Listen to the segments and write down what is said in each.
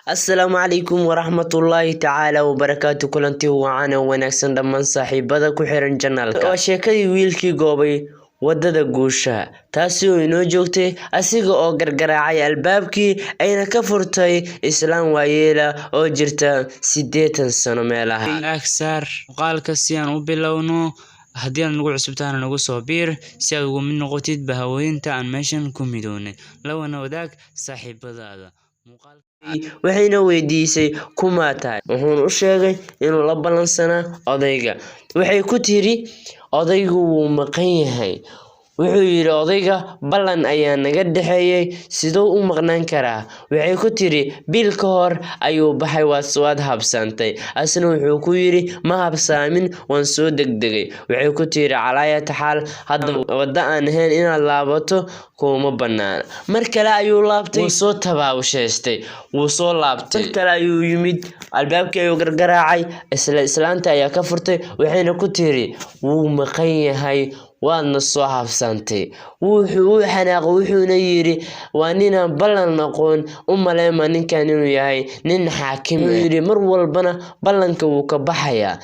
Asalaamu calaykum waraxmatullaahi tacaala wabarakaatu. Kulanti wacan oo wanaagsan dhammaan saaxiibada ku xiran channelka. Waa sheekadii wiilkii goobay wadada guusha, taasi oo inoo joogtay asiga oo gargaraacay albaabkii ayna ka furtay islaan waayeela oo jirta 80 sano meelaha. Like saar muuqaalka si aan u bilowno. Haddii aad nagu cusubtaana, nagu soo biir si aad ugu mid noqotid bahawooyinta aan meeshan ku midownay. Lawana wadaag saaxiibadaada. Waxayna weydiisay, "Kumaa tahay?" Wuxuuna u sheegay inuu la ballansanaa odayga. Waxay ku tiri, "Odaygu wuu maqan yahay." Wuxuu yidhi, "Odayga ballan ayaa naga dhexeeyay, siduu u maqnaan karaa?" Waxay ku tiri, "Bil ka hor ayuu baxay, waad habsantay." Asna wuxuu ku yidhi, "Ma habsaamin, waan soo degdegay." Waxay ku tiri, "Calaayata xaal, hadda waddo aan ahayn inaad laabato kuma banaana." Mar kale ayuu laabtay, wuu soo tabaabushaystay, wuu soo laabtay. Mar kale ayuu yimid, albaabkii ayuu gargaraacay, isla islaanta ayaa ka furtay. Waxayna ku tiri, "Wuu maqan yahay, waadna soo habsantay." Wuxuu u xanaaqay, wuxuuna yidhi, "Waa ninaan ballan aqoon, u maleyma ninkan inuu yahay nin xaakim." Wuxuu yidhi, "Mar walbana ballanka wuu ka baxayaa."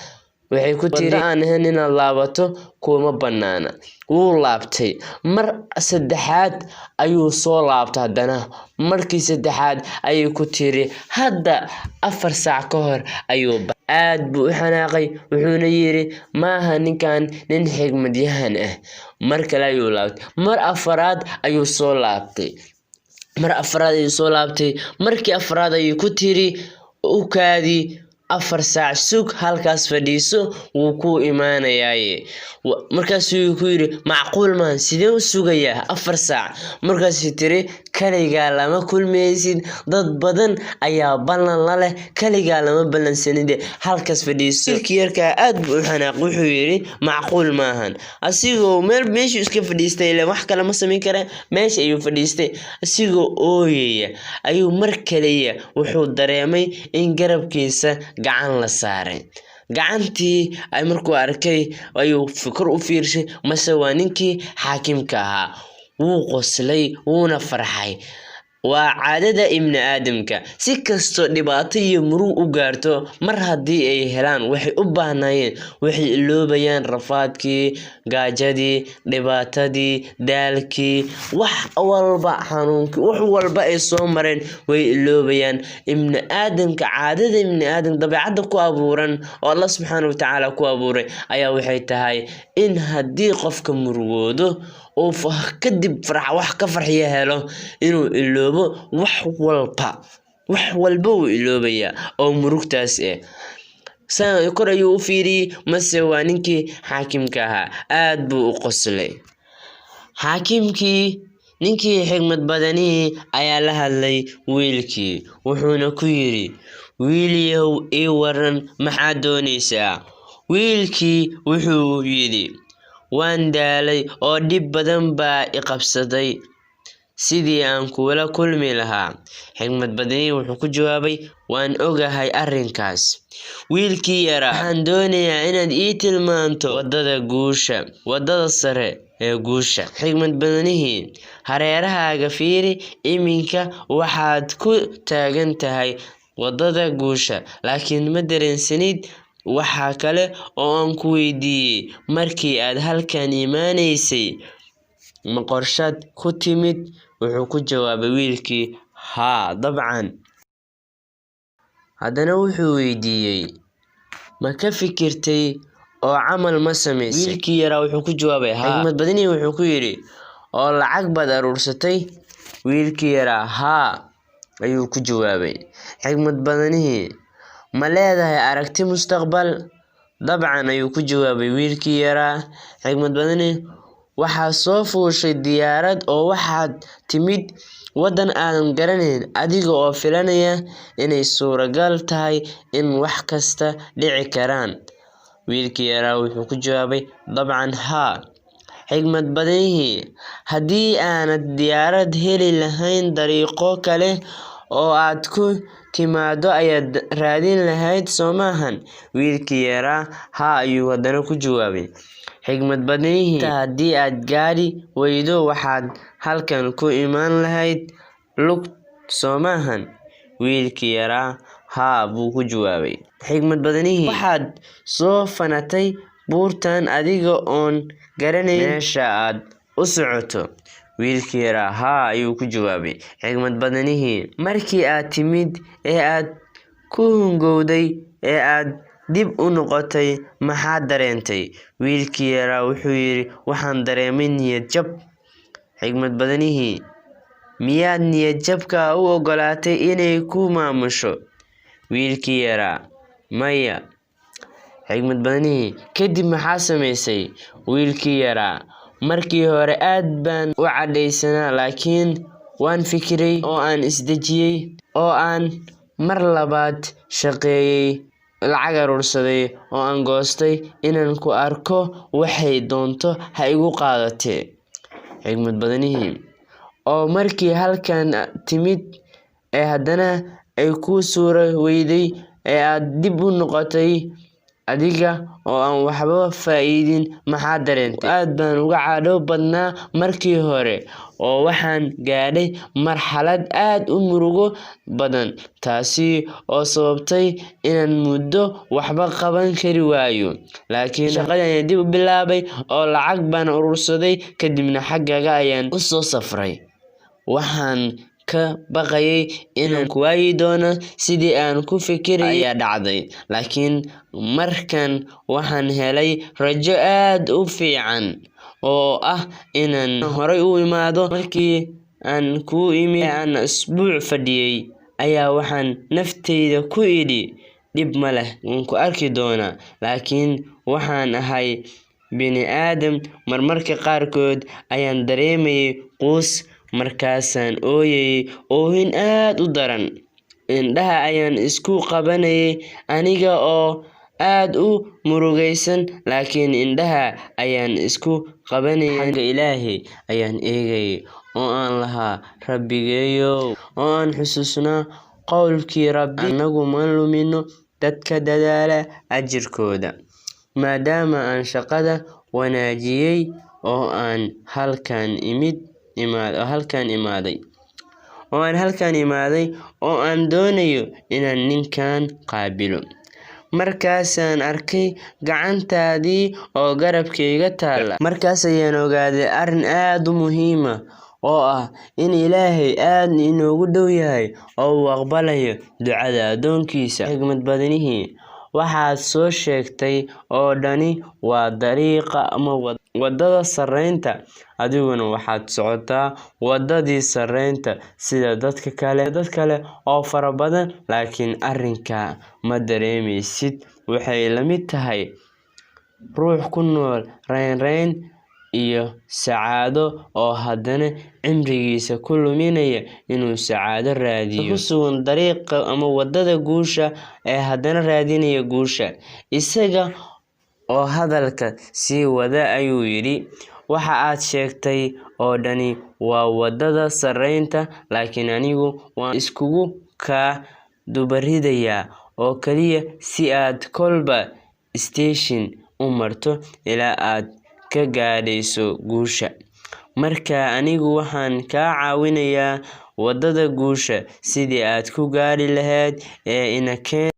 Waxay ku tiri, "Aan ahayn inaad laabato kuma banaana." Wuu laabtay. Mar saddexaad ayuu soo laabtay haddana. Markii saddexaad ayay ku tiri, "Hadda 4 saac ka hor ayuu baxay." Aad buu u xanaaqay, wuxuuna yidhi, "Maaha ninkan nin xigmadyahan ah." Mar kale ayuu laabtay. Mar afaraad ayuu soo laabtay. Mar afraad ayuu soo laabtay. Markii afraad ayuu ku tiri, "U kaadi, 4 saac sug, halkaas fadhiiso, wuu kuu imaanayaaye." Markaasuu ku yidhi, "Macquul maahan, sidee u sugayaa 4 saac?" Markaasuu tiri, "Kaligaa lama kulmaysid, dad badan ayaa ballan la leh, kaligaa lama ballansanide, halkaas fadhiiso." Wiilkii yarkaa aad buu u xanaaq. Wuxuu yidhi, "Macquul maahan." Asigoo meel meeshuu iska fadhiistay, ileen wax kale ma samayn kara, meesha ayuu fadhiistay asigoo ooyaya. Ayuu mar kaliya wuxuu dareemay in garabkiisa gacan la saaray. Gacantii ay markuu arkay ayuu kor u fiirshay, mase waa ninkii xaakimka ahaa. Wuu qoslay, wuuna farxay. Waa caadada ibni aadamka, si kastoo dhibaato iyo murug u gaarto, mar haddii ay helaan waxay u baahnaayeen, waxay iloobayaan rafaadkii, gaajadii, dhibaatadii, daalkii, wax walba, xanuunkii, wax walba ay soo mareen way iloobayaan. Ibni aadamka, caadada ibni aadamka, dabeecadda ku abuuran oo Allah subxaana watacaala ku abuuray ayaa waxay tahay in haddii qofka murugoodo uu kadib farx wax ka farxiya helo, inuu iloobo wax walba. Wax walba wuu iloobayaa oo murugtaas ah. Kor ayuu u fiiriyey, mase waa ninkii xaakimka ahaa. Aad buu u qoslay xaakimkii. Ninkii xigmad badanihii ayaa la hadlay wiilkii, wuxuuna ku yidhi, "Wiilyahow, ii waran, maxaad doonaysaa?" Wiilkii wuxuu yidhi, "Waan daalay oo dhib badan baa i qabsaday sidii aan kula kulmi lahaa." Xigmad badanihii wuxuu ku jawaabay, "Waan ogahay arrinkaas." Wiilkii yaraa, "Waxaan doonayaa inaad ii tilmaanto wadada guusha, wadada sare ee guusha." Xigmad badanihii, "Hareerahaaga fiiri. Iminka waxaad ku taagan tahay wadada guusha, laakiin ma dareensanid. Waxa kale oo aan ku weydiiyey, markii aad halkan imaanaysay, ma qorshaad ku timid?" Wuxuu ku jawaabay wiilkii, "Haa, dabcan." Haddana wuxuu weydiiyey, "Ma ka fikirtay oo camal ma samaysay?" Wiilkii yaraa wuxuu ku jawaabay, "Haa." Xigmad badanihii wuxuu ku yidhi, "Oo lacag baad aruursatay?" Wiilkii yaraa, "Haa," ayuu ku jawaabay. Xigmad badanihii, "Ma leedahay aragti mustaqbal?" "Dabcan," ayuu ku jawaabay wiilkii yaraa. Xigmad badani, "Waxaad soo fuushay diyaarad oo waxaad timid waddan aadan garanayn, adiga oo filanaya inay suuragal tahay in wax kasta dhici karaan." Wiilkii yaraa wuxuu ku jawaabay, "Dabcan, haa." Xigmad badanihii, "Haddii aanad diyaarad heli lahayn, dariiqo kale oo aad ku timaado ayaad raadin lahayd, soo maahan?" Wiilkii yaraa, "Haa," ayuu haddana ku jawaabay. Xigmad badanihii, "Haddii aad gaadhi weydo, waxaad halkan ku iman lahayd lug, soo maahan?" Wiilkii yaraa haa buu ku jawaabay. Xigmad badanihii, waxaad soo fanatay buurtan adiga oon garanayn meesha aad u socoto. Wiilkii yaraa haa ayuu ku jawaabay. Xigmad badanihii, markii aad timid ee aad ku hungowday ee aad dib u noqotay, maxaad dareentay? Wiilkii yaraa wuxuu yidhi, waxaan dareemay niyad jab. Xigmad badanihii, miyaad niyad jabka u ogolaatay inay ku maamusho? Wiilkii yaraa, maya. Xigmad badanihii, kadib maxaa samaysay? Wiilkii yaraa, markii hore aad baan u cadhaysanaa, laakiin waan fikiray oo aan isdejiyey oo aan mar labaad shaqeeyey, lacag aruursaday oo aan goostay inaan ku arko, waxay doonto ha igu qaadatee. Xigmad badanihii, oo markii halkan timid ee haddana ay kuu suura weyday ee aad dib u noqotay adiga oo aan waxba faa'iidin, maxaa dareentay? Aad baan uga cadho badnaa markii hore oo waxaan gaadhay marxalad aad u murugo badan, taasi oo sababtay inaan muddo waxba qaban kari waayo. Laakiin shaqadii ayaan dib u bilaabay oo lacag baan urursaday, kadibna xaggaaga ayaan u soo safray. Waxaan ka baqayay inaan ku waayi doono, sidii aan ku fikirayay ayaa dhacday. Laakiin markan waxaan helay rajo aad u fiican oo ah inaan horay u imaado. Markii aan kuu imid ee aan asbuuc fadhiyay ayaa waxaan naftayda ku idhi, dhib ma leh, waan ku arki doonaa. Laakiin waxaan ahay bini aadam, marmarka qaarkood ayaan dareemayay quus, markaasaan ooyayay oohin aad u daran. Indhaha ayaan isku qabanayay aniga oo aad u murugaysan, laakiin indhaha ayaan isku qabanayay. Xagga Ilaahay ayaan eegayay oo aan lahaa, Rabbigayow, oo aan xusuusnaa qowlkii Rabbi, annagu ma lumino dadka dadaala ajirkooda. Maadaama aan shaqada wanaajiyay oo aan halkan imid halkan imaaday oo aan halkan imaaday oo aan doonayo inaan ninkan qaabilo. Markaasaan arkay gacantaadii oo garabkayga taalla. Markaas ayaan ogaaday arrin aad u muhiim ah oo ah in Ilaahay aad inoogu dhow yahay oo uu aqbalayo ducada addoonkiisa. Xigmad badanihii, waxaad soo sheegtay oo dhani waa dariiqa ama waddada sarreynta, adiguna waxaad socotaa waddadii sarreynta sida dadka kale, dad kale oo fara badan, laakiin arrinka ma dareemaysid. Waxay la mid tahay ruux ku nool raynrayn iyo sacaado oo haddana cimrigiisa ku luminaya inuu sacaado raadiyo, ku sugan dariiqa ama waddada guusha ee haddana raadinaya guusha. Isaga oo hadalka sii wada ayuu yidhi, waxa aad sheegtay oo dhani waa waddada sarreynta, laakiin anigu waan iskugu kaa dubaridayaa oo kaliya si aad kolba station u marto ilaa aad ka gaadhayso guusha. Markaa anigu waxaan kaa caawinayaa waddada guusha sidii aad ku gaadhi lahayd ee ina keen.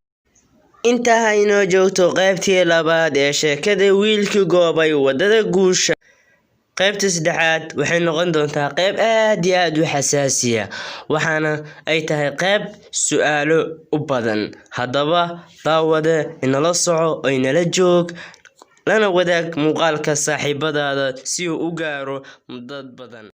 Intaa ha inoo joogto qaybtii labaad ee sheekada wiilkii goobay waddada guusha. Qaybta saddexaad waxay noqon doontaa qayb aad iyo aad u xasaasiya, waxaana ay tahay qayb su'aalo u badan. Haddaba daawade, inala soco oo inala joog, lana wadaag muuqaalka saaxiibadaada si uu u gaaro dad badan.